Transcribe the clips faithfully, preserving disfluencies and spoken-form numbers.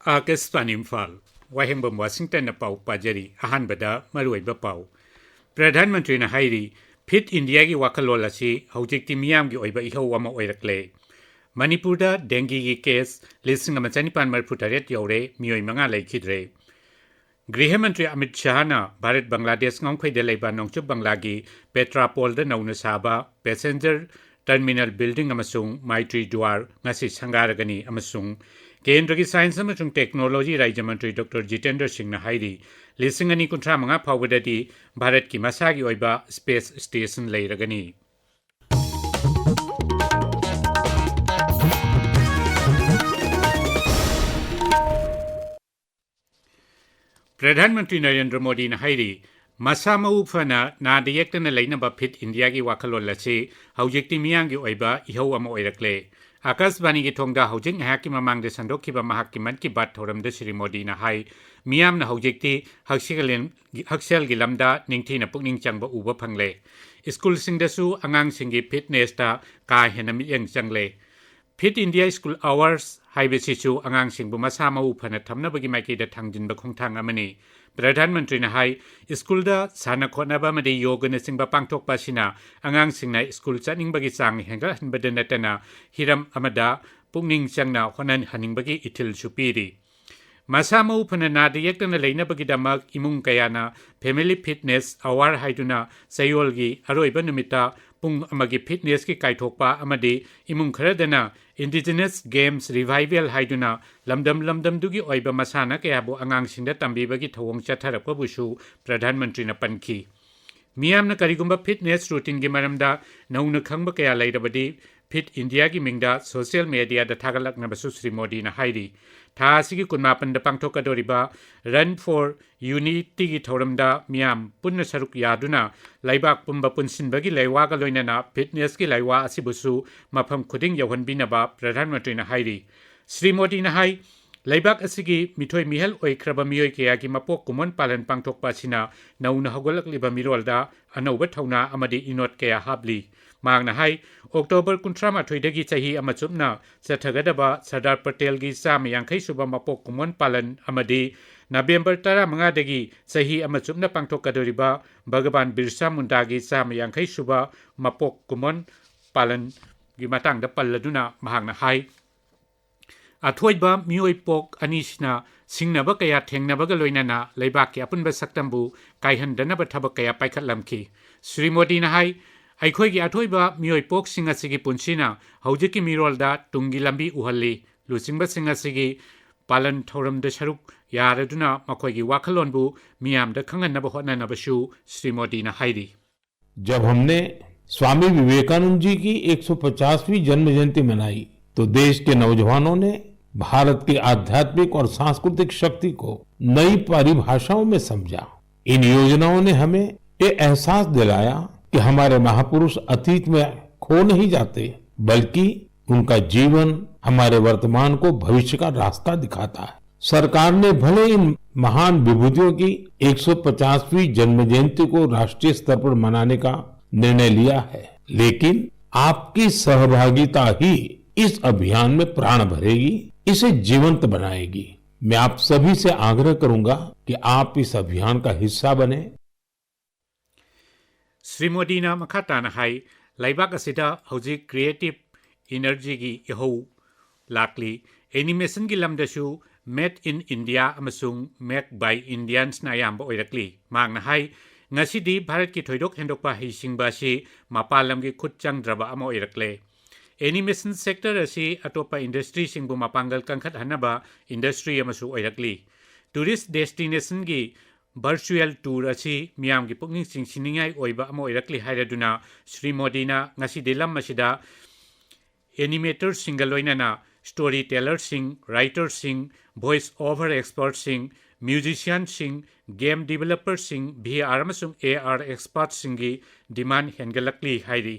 ꯑꯥꯀꯥꯁꯕꯥꯅꯤ ꯏꯝꯐꯥꯜ, ꯋꯥꯍꯦꯡꯕꯝ ꯋꯥꯁꯤꯡꯇꯟꯅ ꯄꯥꯎ ꯄꯥꯖꯔꯤ꯫ ꯑꯍꯥꯟꯕꯗ ꯃꯔꯨꯑꯣꯏꯕ ꯄꯥꯎ꯫ ꯄ꯭ꯔꯙꯥꯟ ꯃꯟꯇ꯭ꯔꯤꯅ ꯍꯥꯏꯔꯤ, ꯐꯤꯠ ꯏꯟꯗꯤꯌꯥꯒꯤ ꯋꯥꯈꯜꯂꯣꯟ ꯑꯁꯤ ꯍꯧꯖꯤꯛꯇꯤ ꯃꯤꯌꯥꯝꯒꯤ ꯑꯣꯏꯕ ꯏꯍꯧ ꯑꯃ ꯑꯣꯏꯔꯛꯂꯦ꯫ ꯃꯅꯤꯄꯨꯔꯗ ꯗꯦꯡꯒꯤꯒꯤ ꯀꯦꯁ ꯂꯤꯁꯤꯡ ꯑꯃ ꯆꯅꯤꯄꯥꯟ ꯃꯔꯤꯐꯨ ꯇꯔꯦꯠ ꯌꯧꯔꯦ, ꯃꯤꯑꯣꯏ ꯃꯉꯥ ꯂꯩꯈꯤꯗ꯭ꯔꯦ꯫ ꯒ꯭ꯔꯤꯍ ꯃꯟꯇ꯭ꯔꯤ ꯑꯃꯤꯠ ꯁꯍꯥꯅ ꯚꯥꯔꯠ ꯕꯪꯒ꯭ꯂꯥꯗꯦꯁ ꯉꯝꯈꯩꯗ ꯂꯩꯕ ꯅꯣꯡꯆꯨꯞ ꯕꯪꯒ꯭ꯂꯥꯒꯤ ꯄꯦꯇ꯭ꯔꯥꯄꯣꯜꯗ ꯅꯧꯅ ꯁꯥꯕ ꯄꯦꯁꯦꯟꯖꯔ ꯇꯔꯃꯤꯅꯦꯜ ꯕꯤꯜꯗꯤꯡ ꯑꯃꯁꯨꯡ ꯃꯥꯏꯇ꯭ꯔꯤ ꯗ꯭ꯋꯥꯔ ꯉꯁꯤ ꯁꯪꯒꯥꯔꯒꯅꯤ ꯑꯃꯁꯨꯡ ꯀꯦꯟꯗ꯭ꯔꯒꯤ ꯁꯥꯏꯟꯁ ꯑꯃꯁꯨꯡ ꯇꯦꯛꯅꯣꯂꯣꯖꯤ ꯔꯥꯖ꯭ꯌ ꯃꯟꯇ꯭ꯔꯤ ꯗꯣꯛꯇꯔ ꯖꯤꯇꯦꯟꯗ꯭ꯔ ꯁꯤꯡꯅ ꯍꯥꯏꯔꯤ, ꯂꯤꯁꯤꯡ ꯑꯅꯤ ꯀꯨꯟꯊ꯭ꯔꯥ ꯃꯉꯥ ꯐꯥꯎꯕꯗꯗꯤ ꯚꯥꯔꯠꯀꯤ ꯃꯁꯥꯒꯤ ꯑꯣꯏꯕ ꯁ꯭ꯄꯦꯁ ꯁ꯭ꯇꯦꯁꯟ ꯂꯩꯔꯒꯅꯤ꯫ ꯄ꯭ꯔꯙꯥꯟ ꯃꯟꯇ꯭ꯔꯤ ꯅꯔꯦꯟꯗ꯭ꯔ ꯃꯣꯗꯤꯅ ꯍꯥꯏꯔꯤ, ꯃꯁꯥ ꯃꯎ ꯐꯅ ꯅꯥꯗ ꯌꯦꯛꯇꯅ ꯂꯩꯅꯕ ꯐꯤꯠ ꯏꯟꯗꯤꯌꯥꯒꯤ ꯋꯥꯈꯜꯂꯣꯟ ꯑꯁꯤ ꯍꯧꯖꯤꯛꯇꯤ ꯃꯤꯌꯥꯝꯒꯤ ꯑꯣꯏꯕ ꯏꯍꯧ ꯑꯃ ꯑꯣꯏꯔꯛꯂꯦ꯫ ꯑꯥꯀꯥꯁꯕꯥꯅꯤꯒꯤ ꯊꯣꯡꯗ ꯍꯧꯖꯤꯛ ꯉꯥꯏꯍꯥꯛꯀꯤ ꯃꯃꯥꯡꯗ ꯁꯟꯗꯣꯛꯈꯤꯕ ꯃꯍꯥꯛꯀꯤ ꯃꯟ ꯀꯤ ꯕꯥꯠ ꯊꯧꯔꯝꯗ ꯁ꯭ꯔꯤ ꯃꯣꯗꯤꯅ ꯍꯥꯏ, ꯃꯤꯌꯥꯝꯅ ꯍꯧꯖꯤꯛꯇꯤ ꯍꯛꯁꯦꯜ-, ꯍꯛꯁꯦꯜꯒꯤ ꯂꯝꯗ ꯅꯤꯡꯊꯤꯅ ꯄꯨꯛꯅꯤꯡ ꯆꯪꯕ ꯎꯕ ꯐꯪꯂꯦ꯫ ꯁ꯭ꯀꯨꯜꯁꯤꯡꯗꯁꯨ ꯑꯉꯥꯡꯁꯤꯡꯒꯤ ꯐꯤꯠꯅꯦꯁꯇ ꯀꯥ ꯍꯦꯟꯅ ꯃꯤꯠꯌꯦꯡ ꯆꯪꯂꯦ꯫ ꯐꯤꯠ ꯏꯟꯗꯤꯌꯥ ꯁ꯭ꯀꯨꯜ ꯑꯋꯥꯔꯁ ꯍꯥꯏꯕꯁꯤꯁꯨ ꯑꯉꯥꯡꯁꯤꯡꯕꯨ ꯃꯁꯥ ꯃꯎ ꯐꯅ ꯊꯝꯅꯕꯒꯤ ꯃꯥꯏꯀꯩꯗ ꯊꯥꯡꯖꯤꯟꯕ ꯈꯣꯡꯊꯥꯡ ꯑꯃꯅꯤ꯫ ꯄ꯭ꯔꯙꯥꯟ ꯃꯟꯇ꯭ꯔꯤꯅ ꯍꯥꯏ, ꯁ꯭ꯀꯨꯜꯗ ꯁꯥꯟꯅ ꯈꯣꯠꯅꯕ ꯑꯃꯗꯤ ꯌꯣꯒꯅꯆꯤꯡꯕ ꯄꯥꯡꯊꯣꯛꯄ ꯑꯁꯤꯅ ꯑꯉꯥꯡꯁꯤꯡꯅ ꯁ꯭ꯀꯨꯜ ꯆꯠꯅꯤꯡꯕꯒꯤ ꯆꯥꯡ ꯍꯦꯟꯒꯠꯍꯟꯕꯗ ꯅꯠꯇꯅ ꯍꯤꯔꯝ ꯑꯃꯗ ꯄꯨꯛꯅꯤꯡ ꯆꯪꯅ ꯍꯣꯠꯅꯍꯟꯅꯤꯡꯕꯒꯤ ꯏꯊꯤꯜꯁꯨ ꯄꯤꯔꯤ꯫ ꯃꯁꯥ ꯃꯎ ꯐꯅ ꯅꯥꯗ ꯌꯦꯛꯇꯅ ꯂꯩꯅꯕꯒꯤꯗꯃꯛ ꯏꯃꯨꯡ ꯀꯌꯥꯅ ꯐꯦꯃꯤꯂꯤ ꯐꯤꯠꯅꯦꯁ ꯑꯋꯥꯔ ꯍꯥꯏꯗꯨꯅ ꯆꯌꯣꯜꯒꯤ ꯑꯔꯣꯏꯕ ꯅꯨꯃꯤꯠꯇ ꯄꯨꯡ ꯑꯃꯒꯤ ꯐꯤꯠꯅꯦꯁꯀꯤ ꯀꯥꯏꯊꯣꯛꯄ ꯑꯃꯗꯤ ꯏꯃꯨꯡ ꯈꯔꯗꯅ ꯏꯟꯗꯤꯖꯤꯅꯁ ꯒꯦꯝꯁ ꯔꯤꯚꯥꯏꯚꯦꯜ ꯍꯥꯏꯗꯨꯅ ꯂꯝꯗꯝ ꯂꯝꯗꯝꯗꯨꯒꯤ ꯑꯣꯏꯕ ꯃꯁꯥꯟꯅ ꯀꯌꯥꯕꯨ ꯑꯉꯥꯡꯁꯤꯡꯗ ꯇꯝꯕꯤꯕꯒꯤ ꯊꯧꯑꯣꯡ ꯆꯠꯊꯔꯛꯄꯕꯨꯁꯨ ꯄ꯭ꯔꯙꯥꯟ ꯃꯟꯇ꯭ꯔꯤꯅ ꯄꯟꯈꯤ꯫ ꯃꯤꯌꯥꯝꯅ ꯀꯔꯤꯒꯨꯝꯕ ꯐꯤꯠꯅꯦꯁ ꯔꯨꯇꯤꯟꯒꯤ ꯃꯔꯝꯗ ꯅꯧꯅ ꯈꯪꯕ ꯀꯌꯥ ꯂꯩꯔꯕꯗꯤ ꯐꯤꯠ ꯏꯟꯗꯤꯌꯥꯒꯤ ꯃꯤꯡꯗ ꯁꯣꯁꯤꯌꯦꯜ ꯃꯦꯗꯤꯌꯥꯗ ꯊꯥꯒꯠꯂꯛꯅꯕꯁꯨ ꯁ꯭ꯔꯤ ꯃꯣꯗꯤꯅ ꯍꯥꯏꯔꯤ꯫ ꯊꯥ ꯑꯁꯤꯒꯤ ꯀꯨꯟꯃꯥꯄꯟꯗ ꯄꯥꯡꯊꯣꯛꯀꯗꯧꯔꯤꯕ Run for Unityꯒꯤ ꯊꯧꯔꯝꯗ ꯃꯤꯌꯥꯝ ꯄꯨꯟꯅ ꯁꯔꯨꯛ ꯌꯥꯗꯨꯅ ꯂꯩꯕꯥꯛ ꯄꯨꯝꯕ ꯄꯨꯟꯁꯤꯟꯕꯒꯤ ꯂꯩꯋꯥꯒ ꯂꯣꯏꯅꯅ ꯐꯤꯠꯅꯦꯁꯀꯤ ꯂꯩꯋꯥ ꯑꯁꯤꯕꯨꯁꯨ ꯃꯐꯝ ꯈꯨꯗꯤꯡ ꯌꯧꯍꯟꯕꯤꯅꯕ ꯄ꯭ꯔꯙꯥꯟ ꯃꯟꯇ꯭ꯔꯤꯅ ꯍꯥꯏꯔꯤ꯫ ꯁ꯭ꯔꯤ ꯃꯣꯗꯤꯅ ꯍꯥꯏ, ꯂꯩꯕꯥꯛ ꯑꯁꯤꯒꯤ ꯃꯤꯊꯣꯏ ꯃꯤꯍꯦꯜ ꯑꯣꯏꯈ꯭ꯔꯕ ꯃꯤꯑꯣꯏ ꯀꯌꯥꯒꯤ ꯃꯄꯣꯛ ꯀꯨꯝꯑꯣꯟ ꯄꯥꯂꯟ ꯄꯥꯡꯊꯣꯛꯄ ꯑꯁꯤꯅ ꯅꯧꯅ ꯍꯧꯒꯠꯂꯛꯂꯤꯕ ꯃꯤꯔꯣꯜꯗ ꯑꯅꯧꯕ ꯊꯧꯅꯥ ꯑꯃꯗꯤ ꯏꯅꯣꯠ ꯀꯌꯥ ꯍꯥꯞꯂꯤ꯫ ꯃꯍꯥꯛꯅ ꯍꯥꯏ, ꯑꯣꯛꯇꯣꯕꯔ ꯀꯨꯟꯊ꯭ꯔꯥ ꯃꯥꯊꯣꯏꯗꯒꯤ ꯆꯍꯤ ꯑꯃ ꯆꯨꯞꯅ ꯆꯠꯊꯒꯗꯕ ꯁꯔꯗꯥꯔ ꯄꯇꯦꯜꯒꯤ ꯆꯥꯝꯃ ꯌꯥꯡꯈꯩ ꯁꯨꯕ ꯃꯄꯣꯛ ꯀꯨꯝꯑꯣꯟ ꯄꯥꯂꯟ ꯑꯃꯗꯤ ꯅꯕꯦꯝꯕꯔ ꯇꯔꯥꯃꯉꯥꯗꯒꯤ ꯆꯍꯤ ꯑꯃ ꯆꯨꯞꯅ ꯄꯥꯡꯊꯣꯛꯀꯗꯧꯔꯤꯕ ꯚꯒꯕꯥꯟ ꯕꯤꯔꯁꯥ ꯃꯨꯟꯗꯥꯒꯤ ꯆꯥꯝꯃ ꯌꯥꯡꯈꯩ ꯁꯨꯕ ꯃꯄꯣꯛ ꯀꯨꯝꯑꯣꯟ ꯄꯥꯂꯟꯒꯤ ꯃꯇꯥꯡꯗ ꯄꯜꯂꯗꯨꯅ ꯃꯍꯥꯛꯅ ꯍꯥꯏ, ꯑꯊꯣꯏꯕ ꯃꯤꯑꯣꯏ ꯄꯣꯛ ꯑꯅꯤꯁꯤꯅ ꯁꯤꯡꯅꯕ ꯀꯌꯥ ꯊꯦꯡꯅꯕꯒ ꯂꯣꯏꯅꯅ ꯂꯩꯕꯥꯛꯀꯤ ꯑꯄꯨꯟꯕ ꯁꯛꯇꯝꯕꯨ ꯀꯥꯏꯍꯟꯗꯅꯕ ꯊꯕꯛ ꯀꯌꯥ ꯄꯥꯏꯈꯠꯂꯝꯈꯤ꯫ ꯁ꯭ꯔꯤ ꯃꯣꯗꯤꯅ ꯍꯥꯏ, ꯑꯩꯈꯣꯏꯒꯤ ꯑꯊꯣꯏꯕ ꯃꯤꯑꯣꯏ ꯄꯣꯛꯁꯤꯡ ꯑꯁꯤꯒꯤ ꯄꯨꯟꯁꯤꯅ ꯍꯧꯖꯤꯛꯀꯤ ꯃꯤꯔꯣꯜꯗ ꯇꯨꯡꯒꯤ ꯂꯝꯕꯤ ꯎꯍꯜꯂꯤ꯫ ꯂꯨꯆꯤꯡꯕꯁꯤꯡ ꯑꯁꯤꯒꯤ ꯄꯥꯂꯟ ꯊꯧꯔꯝꯗ ꯁꯔꯨꯛ ꯌꯥꯔꯗꯨꯅ ꯃꯈꯣꯏꯒꯤ ꯋꯥꯈꯜꯂꯣꯟꯕꯨ ꯃꯤꯌꯥꯝꯗ ꯈꯪꯍꯟꯅꯕ ꯍꯣꯠꯅꯅꯕꯁꯨ ꯁ꯭ꯔꯤ ꯃꯣꯗꯤꯅ ꯍꯥꯏꯔꯤ꯫ जब हमने स्वामी विवेकानंद जी की एक सौ पचासवीं जन्म जयंती मनाई, तो देश के नौजवानों ने भारत की आध्यात्मिक और सांस्कृतिक शक्ति को नई परिभाषाओं में समझा। इन योजनाओं ने हमें ये एहसास दिलाया कि हमारे महापुरुष अतीत में खो नहीं जाते, बल्कि उनका जीवन हमारे वर्तमान को भविष्य का रास्ता दिखाता है। सरकार ने भले इन महान विभूतियों की एक सौ पचासवीं जन्म जयंती को राष्ट्रीय स्तर पर मनाने का निर्णय लिया है, लेकिन आपकी सहभागिता ही इस अभियान में प्राण भरेगी, इसे जीवंत बनाएगी। मैं आप सभी से आग्रह करूंगा कि आप इस अभियान का हिस्सा बने। ꯁ꯭ꯔꯤ ꯃꯣꯗꯤꯅ ꯃꯈꯥ ꯇꯥꯅ ꯍꯥꯏ, ꯂꯩꯕꯥꯛ ꯑꯁꯤꯗ ꯍꯧꯖꯤꯛ ꯀ꯭ꯔꯤꯌꯦꯇꯤꯞ ꯏꯅꯔꯖꯤꯒꯤ ꯏꯍꯧ ꯂꯥꯛꯂꯤ꯫ ꯑꯦꯅꯤꯃꯦꯁꯟꯒꯤ ꯂꯝꯗꯁꯨ Made in India ꯑꯃꯁꯨꯡ Made by Indiansꯅ ꯑꯌꯥꯝꯕ ꯑꯣꯏꯔꯛꯂꯤ꯫ ꯃꯍꯥꯛꯅ ꯍꯥꯏ, ꯉꯁꯤꯗꯤ ꯚꯥꯔꯠꯀꯤ ꯊꯣꯏꯗꯣꯛ ꯍꯦꯟꯗꯣꯛꯄ ꯍꯩꯁꯤꯡꯕ ꯑꯁꯤ ꯃꯄꯥꯟ ꯂꯝꯒꯤ ꯈꯨꯠ ꯆꯪꯗ꯭ꯔꯕ ꯑꯃ ꯑꯣꯏꯔꯛꯂꯦ꯫ ꯑꯦꯅꯤꯃꯦꯁꯟ ꯁꯦꯛꯇꯔ ꯑꯁꯤ ꯑꯇꯣꯞꯄ ꯏꯟꯗꯁꯇ꯭ꯔꯤꯁꯤꯡꯕꯨ ꯃꯄꯥꯡꯒꯜ ꯀꯟꯈꯠꯍꯟꯅꯕ ꯏꯟꯗꯁꯇ꯭ꯔꯤ ꯑꯃꯁꯨ ꯑꯣꯏꯔꯛꯂꯤ꯫ ꯇꯨꯔꯤꯁ ꯗꯦꯁꯇꯤꯅꯦꯁꯟꯒꯤ ꯚꯔꯆꯨꯑꯦꯜ ꯇꯨꯔ ꯑꯁꯤ ꯃꯤꯌꯥꯝꯒꯤ ꯄꯨꯛꯅꯤꯡ ꯆꯤꯡꯁꯤꯟꯅꯤꯡꯉꯥꯏ ꯑꯣꯏꯕ ꯑꯃ ꯑꯣꯏꯔꯛꯂꯤ ꯍꯥꯏꯔꯗꯨꯅ ꯁ꯭ꯔꯤ ꯃꯣꯗꯤꯅ ꯉꯁꯤꯗꯤ ꯂꯝ ꯑꯁꯤꯗ ꯑꯦꯅꯤꯃꯦꯇꯔꯁꯤꯡꯒ ꯂꯣꯏꯅꯅ ꯁ꯭ꯇꯣꯔꯤ ꯇꯦꯂꯔꯁꯤꯡ, ꯔꯥꯏꯇꯔꯁꯤꯡ, ꯚꯣꯏꯁ ꯑꯣꯚꯔ ꯑꯦꯛꯁꯄꯔꯠꯁꯤꯡ, ꯃ꯭ꯌꯨꯖꯤꯁꯤꯌꯥꯟꯁꯤꯡ, ꯒꯦꯝ ꯗꯤꯕꯦꯂꯄꯔꯁꯤꯡ, ꯚꯤ ꯑꯥꯔ ꯑꯃꯁꯨꯡ ꯑꯦ ꯑꯥꯔ ꯑꯦꯛꯁꯄꯔꯠꯁꯤꯡꯒꯤ ꯗꯤꯃꯥꯟ ꯍꯦꯟꯒꯠꯂꯛꯂꯤ ꯍꯥꯏꯔꯤ꯫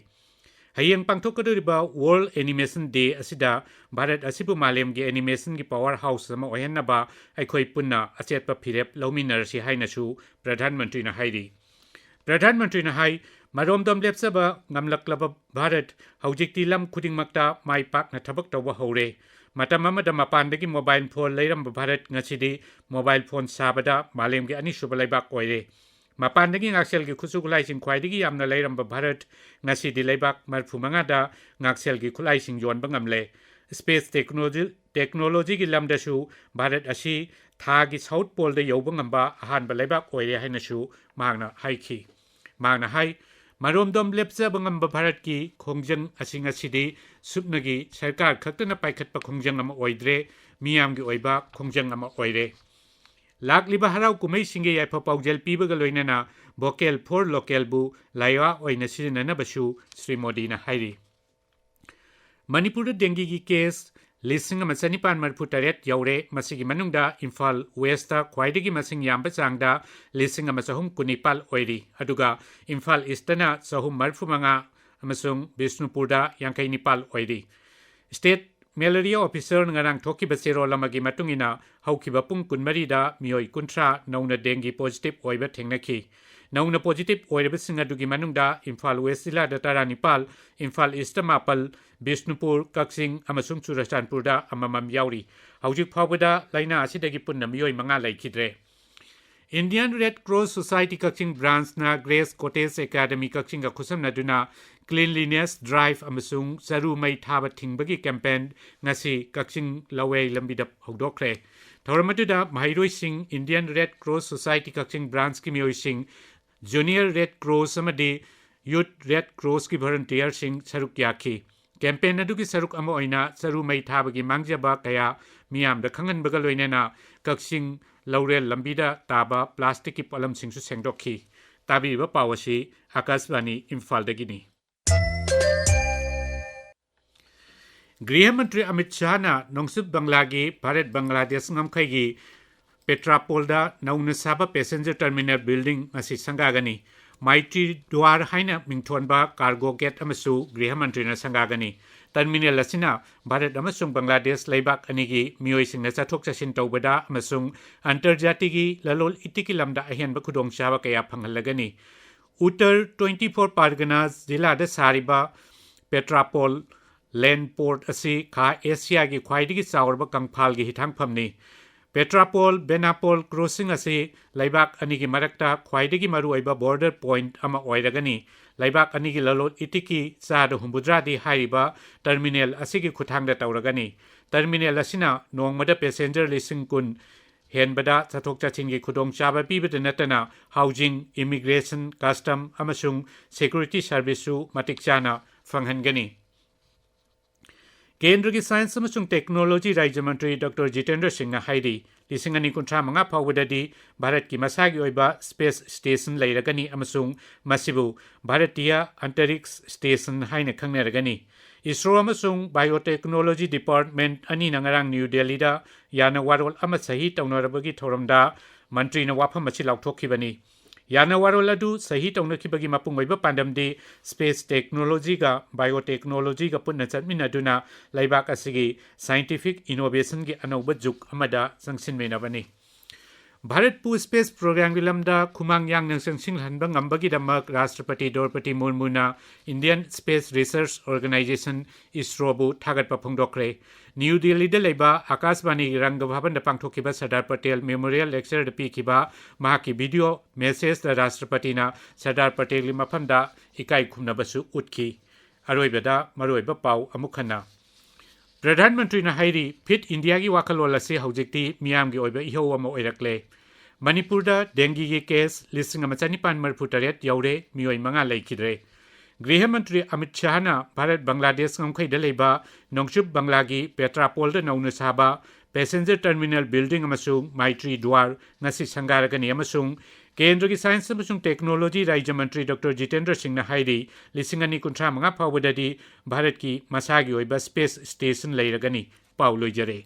ꯍꯌꯦꯡ ꯄꯥꯡꯊꯣꯛꯀꯗꯧꯔꯤꯕ World Animation Day ꯑꯁꯤꯗ ꯚꯥꯔꯠ ꯑꯁꯤꯕꯨ ꯃꯥꯂꯦꯝꯒꯤ animationꯒꯤ power house ꯑꯃ ꯑꯣꯏꯍꯟꯅꯕ ꯑꯩꯈꯣꯏ ꯄꯨꯟꯅ ꯑꯆꯦꯠꯄ ꯐꯤꯔꯦꯞ ꯂꯧꯃꯤꯟꯅꯔꯁꯤ ꯍꯥꯏꯅꯁꯨ ꯄ꯭ꯔꯙꯥꯟ ꯃꯟꯇ꯭ꯔꯤꯅ ꯍꯥꯏꯔꯤ꯫ ꯄ꯭ꯔꯙꯥꯟ ꯃꯟꯇ꯭ꯔꯤꯅ ꯍꯥꯏ, ꯃꯔꯣꯝꯗꯣꯝ ꯂꯦꯞꯆꯕ ꯉꯝꯂꯛꯂꯕ ꯚꯥꯔꯠ ꯍꯧꯖꯤꯛꯇꯤ ꯂꯝ ꯈꯨꯗꯤꯡꯃꯛꯇ ꯃꯥꯏ ꯄꯥꯛꯅ ꯊꯕꯛ ꯇꯧꯕ ꯍꯧꯔꯦ꯫ ꯃꯇꯝ ꯑꯃꯗ ꯃꯄꯥꯟꯗꯒꯤ mobile phone ꯂꯩꯔꯝꯕ ꯚꯥꯔꯠ ꯉꯁꯤꯗꯤ mobile phone ꯁꯥꯕꯗ ꯃꯥꯂꯦꯝꯒꯤ ꯑꯅꯤꯁꯨꯕ ꯂꯩꯕꯥꯛ ꯑꯣꯏꯔꯦ꯫ ꯃꯄꯥꯟꯗꯒꯤ ꯉꯥꯛꯁꯦꯜꯒꯤ ꯈꯨꯠꯁꯨ ꯈꯨꯠꯂꯥꯏꯁꯤꯡ ꯈ꯭ꯋꯥꯏꯗꯒꯤ ꯌꯥꯝꯅ ꯂꯩꯔꯝꯕ ꯚꯥꯔꯠ ꯉꯁꯤꯗꯤ ꯂꯩꯕꯥꯛ ꯃꯔꯤꯐꯨ ꯃꯉꯥꯗ ꯉꯥꯛꯁꯦꯜꯒꯤ ꯈꯨꯠꯂꯥꯏꯁꯤꯡ ꯌꯣꯟꯕ ꯉꯝꯂꯦ꯫ Space technology, technologyꯒꯤ ꯂꯝꯗꯁꯨ ꯚꯥꯔꯠ ꯑꯁꯤ ꯊꯥꯒꯤ South Poleꯗ ꯌꯧꯕ ꯉꯝꯕ ꯑꯍꯥꯟꯕ ꯂꯩꯕꯥꯛ ꯑꯣꯏꯔꯦ ꯍꯥꯏꯅꯁꯨ ꯃꯍꯥꯛꯅ ꯍꯥꯏꯈꯤ꯫ ꯃꯍꯥꯛꯅ ꯍꯥꯏ, ꯃꯔꯣꯝꯗꯣꯝ ꯂꯦꯞꯆꯕ ꯉꯝꯕ ꯚꯥꯔꯠꯀꯤ ꯈꯣꯡꯖꯪ ꯑꯁꯤ ꯉꯁꯤꯗꯤ ꯁꯨꯞꯅꯒꯤ ꯁꯔꯀꯥꯔ ꯈꯛꯇꯅ ꯄꯥꯏꯈꯠꯄ ꯈꯣꯡꯖꯪ ꯑꯃ ꯑꯣꯏꯗ꯭ꯔꯦ, ꯃꯤꯌꯥꯝꯒꯤ ꯑꯣꯏꯕ ꯈꯣꯡꯖꯪ ꯑꯃ ꯑꯣꯏꯔꯦ꯫ ꯂꯥꯛꯂꯤꯕ ꯍꯔꯥꯎ ꯀꯨꯝꯍꯩꯁꯤꯡꯒꯤ ꯌꯥꯏꯐ ꯄꯥꯎꯖꯦꯜ ꯄꯤꯕꯒ ꯂꯣꯏꯅꯅ Vocal for Localꯕꯨ ꯂꯥꯏꯋꯥ ꯑꯣꯏꯅ ꯁꯤꯖꯤꯟꯅꯅꯕꯁꯨ ꯁ꯭ꯔꯤ ꯃꯣꯗꯤꯅ ꯍꯥꯏꯔꯤ꯫ ꯃꯅꯤꯄꯨꯔꯗ dengueꯒꯤ case ꯂꯤꯁꯤꯡ ꯑꯃ ꯆꯅꯤꯄꯥꯟ ꯃꯔꯤꯐꯨ ꯇꯔꯦꯠ ꯌꯧꯔꯦ꯫ ꯃꯁꯤꯒꯤ ꯃꯅꯨꯡꯗ ꯏꯝꯐꯥꯜ Westꯇ ꯈ꯭ꯋꯥꯏꯗꯒꯤ ꯃꯁꯤꯡ ꯌꯥꯝꯕ ꯆꯥꯡꯗ ꯂꯤꯁꯤꯡ ꯑꯃ ꯆꯍꯨꯝ ꯀꯨꯟꯅꯤꯄꯥꯜ ꯑꯣꯏꯔꯤ꯫ ꯑꯗꯨꯒ ꯏꯝꯐꯥꯜ Eastꯇꯅ ꯆꯍꯨꯝ ꯃꯔꯤꯐꯨ ꯃꯉꯥ ꯑꯃꯁꯨꯡ ꯕꯤꯁꯅꯨꯄꯨꯔꯗ ꯌꯥꯡꯈꯩ ꯅꯤꯄꯥꯜ ꯑꯣꯏꯔꯤ꯫ State Malaria Officerꯅ ꯉꯔꯥꯡ ꯊꯣꯛꯈꯤꯕ ꯆꯦꯔꯣꯜ ꯑꯃꯒꯤ ꯃꯇꯨꯡ ꯏꯟꯅ, ꯍꯧꯈꯤꯕ ꯄꯨꯡ ꯀꯨꯟꯃꯔꯤꯗ ꯃꯤꯑꯣꯏ ꯀꯨꯟꯊ꯭ꯔꯥ ꯅꯧꯅ dengue positive ꯑꯣꯏꯕ ꯊꯦꯡꯅꯈꯤ꯫ ꯅꯧꯅ positive ꯑꯣꯏꯔꯕꯁꯤꯡ ꯑꯗꯨꯒꯤ ꯃꯅꯨꯡꯗ ꯏꯝꯐꯥꯜ West ꯖꯤꯂꯥꯗ ꯇꯔꯥꯅꯤꯄꯥꯜ, ꯏꯝꯐꯥꯜ Eastꯇ ꯃꯥꯄꯜ, ꯕꯤꯁꯅꯨꯄꯨꯔ, ꯀꯛꯆꯤꯡ ꯑꯃꯁꯨꯡ ꯆꯨꯔꯆꯥꯟꯄꯨꯔꯗ ꯑꯃꯃꯝ ꯌꯥꯎꯔꯤ꯫ ꯍꯧꯖꯤꯛ ꯐꯥꯎꯕꯗ ꯂꯥꯏꯅꯥ ꯑꯁꯤꯗꯒꯤ ꯄꯨꯟꯅ ꯃꯤꯑꯣꯏ ꯃꯉꯥ ꯂꯩꯈꯤꯗ꯭ꯔꯦ꯫ Indian Red Cross Society ꯀꯛꯆꯤꯡ branchꯅ Grace Cottage Academy ꯀꯛꯆꯤꯡꯒ ꯈꯨꯠꯁꯝꯅꯗꯨꯅ cleanliness drive ꯑꯃꯁꯨꯡ ꯆꯔꯨ ꯃꯩ ꯊꯥꯕ ꯊꯤꯡꯕꯒꯤ campaign ꯉꯁꯤ ꯀꯛꯆꯤꯡ ꯂꯋꯥꯏ ꯂꯝꯕꯤꯗ ꯍꯧꯗꯣꯛꯈ꯭ꯔꯦ꯫ ꯊꯧꯔꯝ ꯑꯗꯨꯗ ꯃꯍꯩꯔꯣꯏꯁꯤꯡ, Indian Red Cross Society ꯀꯛꯆꯤꯡ branchꯀꯤ ꯃꯤꯑꯣꯏꯁꯤꯡ, Junior Red Cross ꯑꯃꯗꯤ Youth Red Crossꯀꯤ volunteerꯁꯤꯡ ꯁꯔꯨꯛ ꯌꯥꯈꯤ꯫ Campaign ꯑꯗꯨꯒꯤ ꯁꯔꯨꯛ ꯑꯃ ꯑꯣꯏꯅ ꯆꯔꯨ ꯃꯩ ꯊꯥꯕꯒꯤ ꯃꯥꯡꯖꯕ ꯀꯌꯥ ꯃꯤꯌꯥꯝꯗ ꯈꯪꯍꯟꯕꯒ ꯂꯣꯏꯅꯅ ꯀꯛꯆꯤꯡ ꯂꯧꯔꯦꯜ ꯂꯝꯕꯤꯗ ꯇꯥꯕ plasticꯀꯤ ꯄꯣꯠꯂꯝꯁꯤꯡꯁꯨ ꯁꯦꯡꯗꯣꯛꯈꯤ꯫ ꯇꯥꯕꯤꯔꯤꯕ ꯄꯥꯎ ꯑꯁꯤ ꯑꯥꯀꯥꯁꯕꯥꯅꯤ ꯏꯝꯐꯥꯜꯗꯒꯤꯅꯤ꯫ ꯒ꯭ꯔꯤꯍ ꯃꯟꯇ꯭ꯔꯤ ꯑꯃꯤꯠ ꯁꯥꯍꯅ ꯅꯣꯡꯆꯨꯞ ꯕꯪꯂꯥꯒꯤ ꯚꯥꯔꯠ ꯕꯪꯒ꯭ꯂꯥꯗꯦꯁ ꯉꯝꯈꯩꯒꯤ ꯄꯦꯇ꯭ꯔꯥꯄꯣꯜꯗ ꯅꯧꯅ ꯁꯥꯕ passenger terminal building ꯉꯁꯤ ꯁꯪꯒꯥꯒꯅꯤ꯫ ꯃꯥꯏꯇ꯭ꯔꯤ ꯗ꯭ꯋꯥꯔ ꯍꯥꯏꯅ ꯃꯤꯡꯊꯣꯟꯕ ꯀꯥꯔꯒꯣ ꯒꯦꯠ ꯑꯃꯁꯨ ꯒ꯭ꯔꯤꯍ ꯃꯟꯇ꯭ꯔꯤꯅ ꯁꯪꯒꯥꯒꯅꯤ꯫ ꯇꯔꯃꯤꯅꯦꯜ ꯑꯁꯤꯅ ꯚꯥꯔꯠ ꯑꯃꯁꯨꯡ ꯕꯪꯒ꯭ꯂꯥꯗꯦꯁ ꯂꯩꯕꯥꯛ ꯑꯅꯤꯒꯤ ꯃꯤꯑꯣꯏꯁꯤꯡꯅ ꯆꯠꯊꯣꯛ ꯆꯠꯁꯤꯟ ꯇꯧꯕꯗ ꯑꯃꯁꯨꯡ ꯑꯟꯇꯔꯖꯥꯇꯤꯒꯤ ꯂꯂꯣꯜ ꯏꯇꯤꯛꯀꯤ ꯂꯝꯗ ꯑꯍꯦꯟꯕ ꯈꯨꯗꯣꯡꯆꯥꯕ ꯀꯌꯥ ꯐꯪꯍꯜꯂꯒꯅꯤ꯫ ꯎꯠꯇꯔ ꯇ꯭ꯋꯦꯟꯇꯤ ꯐꯣꯔ ꯄꯥꯔꯒꯅꯥꯁ ꯖꯤꯂꯥꯗ ꯁꯥꯔꯤꯕ ꯄꯦꯇ꯭ꯔꯥꯄꯣꯜ ꯂꯦꯟ ꯄꯣꯔꯠ ꯑꯁꯤ ꯈꯥ ꯑꯦꯁꯤꯌꯥꯒꯤ ꯈ꯭ꯋꯥꯏꯗꯒꯤ ꯆꯥꯎꯔꯕ ꯀꯪꯐꯥꯜꯒꯤ ꯍꯤꯊꯥꯡꯐꯝꯅꯤ꯫ ꯄꯦꯇ꯭ꯔꯥꯄꯣꯜ ꯕꯦꯅꯥꯄꯣꯜ ꯀ꯭ꯔꯣꯁꯤꯡ ꯑꯁꯤ ꯂꯩꯕꯥꯛ ꯑꯅꯤꯒꯤ ꯃꯔꯛꯇ ꯈ꯭ꯋꯥꯏꯗꯒꯤ ꯃꯔꯨꯑꯣꯏꯕ ꯕꯣꯔꯗꯔ ꯄꯣꯏꯟꯠ ꯑꯃ ꯑꯣꯏꯔꯒꯅꯤ꯫ ꯂꯩꯕꯥꯛ ꯑꯅꯤꯒꯤ ꯂꯂꯣꯟ ꯏꯇꯤꯛꯀꯤ ꯆꯥꯗ ꯍꯨꯝꯐꯨꯇꯔꯥꯗꯤ ꯍꯥꯏꯔꯤꯕ ꯇꯔꯃꯤꯅꯦꯜ ꯑꯁꯤꯒꯤ ꯈꯨꯠꯊꯥꯡꯗ ꯇꯧꯔꯒꯅꯤ꯫ ꯇꯔꯃꯤꯅꯦꯜ ꯑꯁꯤꯅ ꯅꯣꯡꯃꯗ ꯄꯦꯁꯦꯟꯖꯔ ꯂꯤꯁꯤꯡ ꯀꯨꯟ ꯍꯦꯟꯕꯗ ꯆꯠꯊꯣꯛ ꯆꯠꯁꯤꯟꯒꯤ ꯈꯨꯗꯣꯡꯆꯥꯕ ꯄꯤꯕꯗ ꯅꯠꯇꯅ housing, immigration, custom ꯑꯃꯁꯨꯡ security serviceꯁꯨ ꯃꯇꯤꯛ ꯆꯥꯅ ꯐꯪꯍꯟꯒꯅꯤ꯫ ꯀꯦꯟꯗ꯭ꯔꯒꯤ ꯁꯥꯏꯟꯁ ꯑꯃꯁꯨꯡ ꯇꯦꯛꯅꯣꯂꯣꯖꯤ ꯔꯥꯖ꯭ꯌ ꯃꯟꯇ꯭ꯔꯤ ꯗꯣꯛꯇꯔ ꯖꯤꯇꯦꯟꯗ꯭ꯔ ꯁꯤꯡꯅ ꯍꯥꯏꯔꯤ, ꯂꯤꯁꯤꯡ ꯑꯅꯤ ꯀꯨꯟꯊ꯭ꯔꯥ ꯃꯉꯥ ꯐꯥꯎꯕꯗꯗꯤ ꯚꯥꯔꯠꯀꯤ ꯃꯁꯥꯒꯤ ꯑꯣꯏꯕ ꯁ꯭ꯄꯦꯁ ꯁ꯭ꯇꯦꯁꯟ ꯂꯩꯔꯒꯅꯤ ꯑꯃꯁꯨꯡ ꯃꯁꯤꯕꯨ ꯚꯥꯔꯇꯤꯌ ꯑꯟꯇꯔꯤꯛꯁ ꯁ꯭ꯇꯦꯁꯟ ꯍꯥꯏꯅ ꯈꯪꯅꯔꯒꯅꯤ꯫ ꯏꯁꯔꯣ ꯑꯃꯁꯨꯡ ꯕꯥꯏꯑꯣꯇꯦꯛꯅꯣꯂꯣꯖꯤ ꯗꯤꯄꯥꯔꯠꯃꯦꯟꯠ ꯑꯅꯤꯅ ꯉꯔꯥꯡ ꯅ꯭ꯌꯨ ꯗꯦꯜꯂꯤꯗ ꯌꯥꯅ ꯋꯥꯔꯣꯜ ꯑꯃ ꯁꯍꯤ ꯇꯧꯅꯔꯕꯒꯤ ꯊꯧꯔꯝꯗ ꯃꯟꯇ꯭ꯔꯤꯅ ꯋꯥꯐꯝ ꯑꯁꯤ ꯂꯥꯎꯊꯣꯛꯈꯤꯕꯅꯤ꯫ ꯌꯥꯅ ꯋꯥꯔꯣꯜ ꯑꯗꯨ ꯁꯍꯤ ꯇꯧꯅꯈꯤꯕꯒꯤ ꯃꯄꯨꯡ ꯑꯣꯏꯕ ꯄꯥꯟꯗꯝꯗꯤ ꯁ꯭ꯄꯦꯁ ꯇꯦꯛꯅꯣꯂꯣꯖꯤꯒ ꯕꯥꯏꯑꯣꯇꯦꯛꯅꯣꯂꯣꯖꯤꯒ ꯄꯨꯟꯅ ꯆꯠꯃꯤꯟꯅꯗꯨꯅ ꯂꯩꯕꯥꯛ ꯑꯁꯤꯒꯤ ꯁꯥꯏꯟꯇꯤꯐꯤꯛ ꯏꯅꯣꯚꯦꯁꯟꯒꯤ ꯑꯅꯧꯕ ꯖꯨꯒ ꯑꯃꯗ ꯆꯪꯁꯤꯟꯃꯤꯟꯅꯕꯅꯤ꯫ ꯚꯥꯔꯠꯄꯨ ꯁ꯭ꯄꯦꯁ ꯄ꯭ꯔꯣꯒ꯭ꯔꯥꯝꯒꯤ ꯂꯝꯗ ꯈꯨꯃꯥꯡ ꯌꯥꯡꯅ ꯆꯪꯁꯤꯜꯍꯟꯕ ꯉꯝꯕꯒꯤꯗꯃꯛ ꯔꯥꯁꯇ꯭ꯔꯄꯇꯤ ꯗ꯭ꯔꯧꯄꯗꯤ ꯃꯨꯔꯃꯨꯅ ꯏꯟꯗꯤꯌꯟ ꯁ꯭ꯄꯦꯁ ꯔꯤꯁꯔꯆ ꯑꯣꯔꯒꯅꯥꯏꯖꯦꯁꯟ, ꯏꯁꯔꯣꯕꯨ ꯊꯥꯒꯠꯄ ꯐꯣꯡꯗꯣꯛꯈ꯭ꯔꯦ꯫ ꯅ꯭ꯌꯨ ꯗꯦꯜꯂꯤꯗ ꯂꯩꯕ ꯑꯀꯥꯁꯕꯥꯅꯤꯒꯤ ꯔꯪꯒ ꯚꯕꯟꯗ ꯄꯥꯡꯊꯣꯛꯈꯤꯕ ꯁꯔꯗꯥꯔ ꯄꯇꯦꯜ ꯃꯦꯃꯣꯔꯤꯌꯦꯜ ꯂꯦꯛꯆꯔꯗ ꯄꯤꯈꯤꯕ ꯃꯍꯥꯛꯀꯤ ꯚꯤꯗꯤꯑꯣ ꯃꯦꯁꯦꯖꯇ ꯔꯥꯁꯇ꯭ꯔꯄꯇꯤꯅ ꯁꯔꯗꯥꯔ ꯄꯇꯦꯜꯒꯤ ꯃꯐꯝꯗ ꯏꯀꯥꯏ ꯈꯨꯝꯅꯕꯁꯨ ꯎꯠꯈꯤ꯫ ꯑꯔꯣꯏꯕꯗ ꯃꯔꯨꯑꯣꯏꯕ ꯄꯥꯎ ꯑꯃꯨꯛ ꯍꯟꯅ꯫ ꯄ꯭ꯔꯙꯥꯟ ꯃꯟꯇ꯭ꯔꯤꯅ ꯍꯥꯏꯔꯤ, ꯐꯤꯠ ꯏꯟꯗꯤꯌꯥꯒꯤ ꯋꯥꯈꯜꯂꯣꯟ ꯑꯁꯤ ꯍꯧꯖꯤꯛꯇꯤ ꯃꯤꯌꯥꯝꯒꯤ ꯑꯣꯏꯕ ꯏꯍꯧ ꯑꯃ ꯑꯣꯏꯔꯛꯂꯦ꯫ ꯃꯅꯤꯄꯨꯔꯗ ꯗꯦꯡꯒꯤꯒꯤ ꯀꯦꯁ ꯂꯤꯁꯤꯡ ꯑꯃ ꯆꯅꯤꯄꯥꯟ ꯃꯔꯤꯐꯨ ꯇꯔꯦꯠ ꯌꯧꯔꯦ, ꯃꯤꯑꯣꯏ ꯃꯉꯥ ꯂꯩꯈꯤꯗ꯭ꯔꯦ꯫ ꯒ꯭ꯔꯤꯍ ꯃꯟꯇ꯭ꯔꯤ ꯑꯃꯤꯠ ꯁꯥꯍꯅ ꯚꯥꯔꯠ ꯕꯪꯒ꯭ꯂꯥꯗꯦꯁ ꯉꯝꯈꯩꯗ ꯂꯩꯕ ꯅꯣꯡꯆꯨꯞ ꯕꯪꯒ꯭ꯂꯥꯒꯤ ꯄꯦꯇ꯭ꯔꯥꯄꯣꯜꯗ ꯅꯧꯅ ꯁꯥꯕ ꯄꯦꯁꯦꯟꯖꯔ ꯇꯔꯃꯤꯅꯦꯜ ꯕꯤꯜꯗꯤꯡ ꯑꯃꯁꯨꯡ ꯃꯥꯏꯇ꯭ꯔꯤ ꯗ꯭ꯋꯥꯔ ꯉꯁꯤ ꯁꯪꯒꯥꯔꯒꯅꯤ ꯑꯃꯁꯨꯡ ꯀꯦꯟꯗ꯭ꯔꯒꯤ ꯁꯥꯏꯟꯁ ꯑꯃꯁꯨꯡ ꯇꯦꯛꯅꯣꯂꯣꯖꯤ ꯔꯥꯖ꯭ꯌ ꯃꯟꯇ꯭ꯔꯤ ꯗꯣꯛꯇꯔ ꯖꯤꯇꯦꯟꯗ꯭ꯔ ꯁꯤꯡꯅ ꯍꯥꯏꯔꯤ, ꯂꯤꯁꯤꯡ ꯑꯅꯤ ꯀꯨꯟꯊ꯭ꯔꯥ ꯃꯉꯥ ꯐꯥꯎꯕꯗꯗꯤ ꯚꯥꯔꯠꯀꯤ ꯃꯁꯥꯒꯤ ꯑꯣꯏꯕ ꯁ꯭ꯄꯦꯁ ꯁ꯭ꯇꯦꯁꯟ ꯂꯩꯔꯒꯅꯤ꯫ ꯄꯥꯎ ꯂꯣꯏꯖꯔꯦ꯫